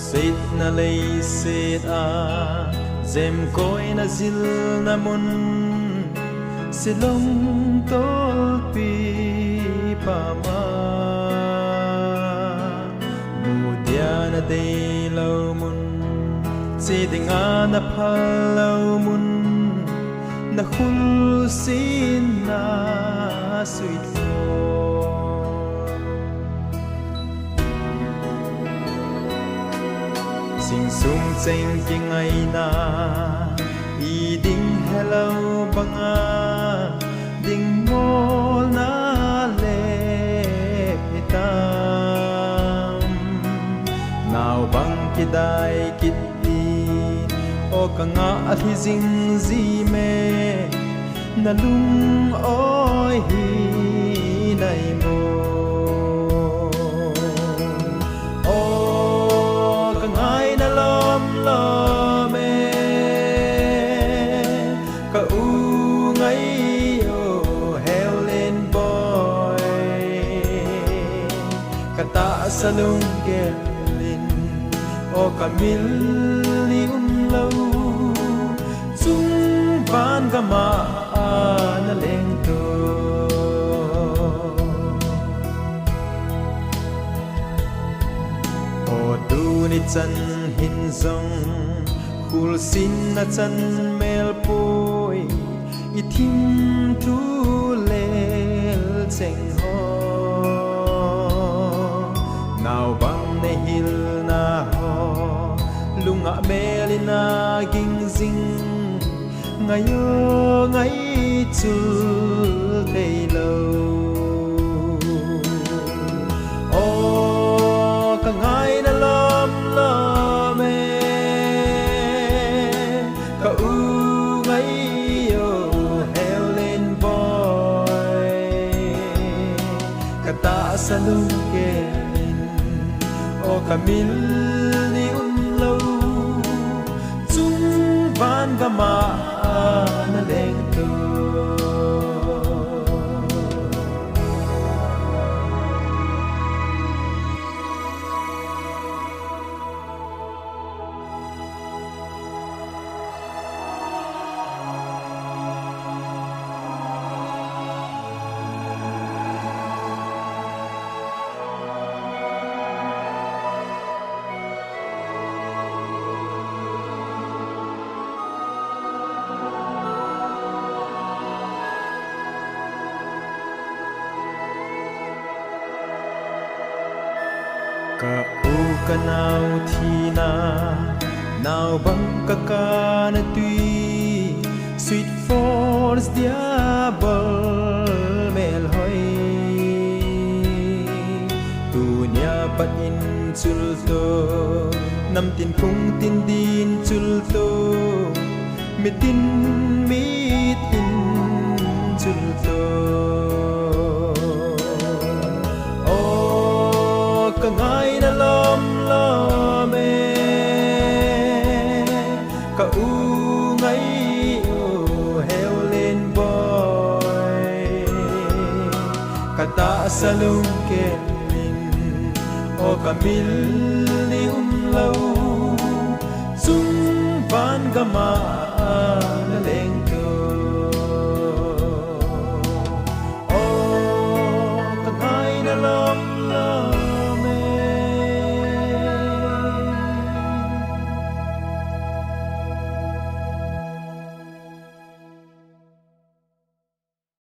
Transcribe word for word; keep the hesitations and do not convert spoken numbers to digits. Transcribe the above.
Setna leiset a, jemkoi na jilna mun, Shillong tolpi pama, mudia na deilou mun, che dinga na phallou mun, na khulsin na sweet floor. Singsung cheng kingaina, i ding helou banga, dingmolna le hitam. Naobang kidai kit in, o ka ngah a thi jing ji me, na lung oi hi nai mo. O ka ngaina lom lom e, ka u ngai o Helen boy, ka tahsa lunggelin, o ka mil ni umlou, chungvang gama na lengto. O tuni chan hin jong, khulsin na chan melpoi, i thim thu lel cheng ho. Naobang na hilna ho, lungah mel in a ging jing, ngai o ngai chul theilou. O ka ngaina lom lom e, ka u ngai o Helen boy, ka tahsa lungkelin, o ka mil ni umlou, chungvang gama na lengto. Ka u ka nao thina, naobang ka kana tui, sweet force dia bol melhoi. Tunia pat in chulto, namtin phungtin din chulto, mitin mitin chulto. O ka ngaina lom lom e, ka u ngai o Helen boy, ka tahsa lungkelin, o ka mil ni umlou, chungvang gama na leng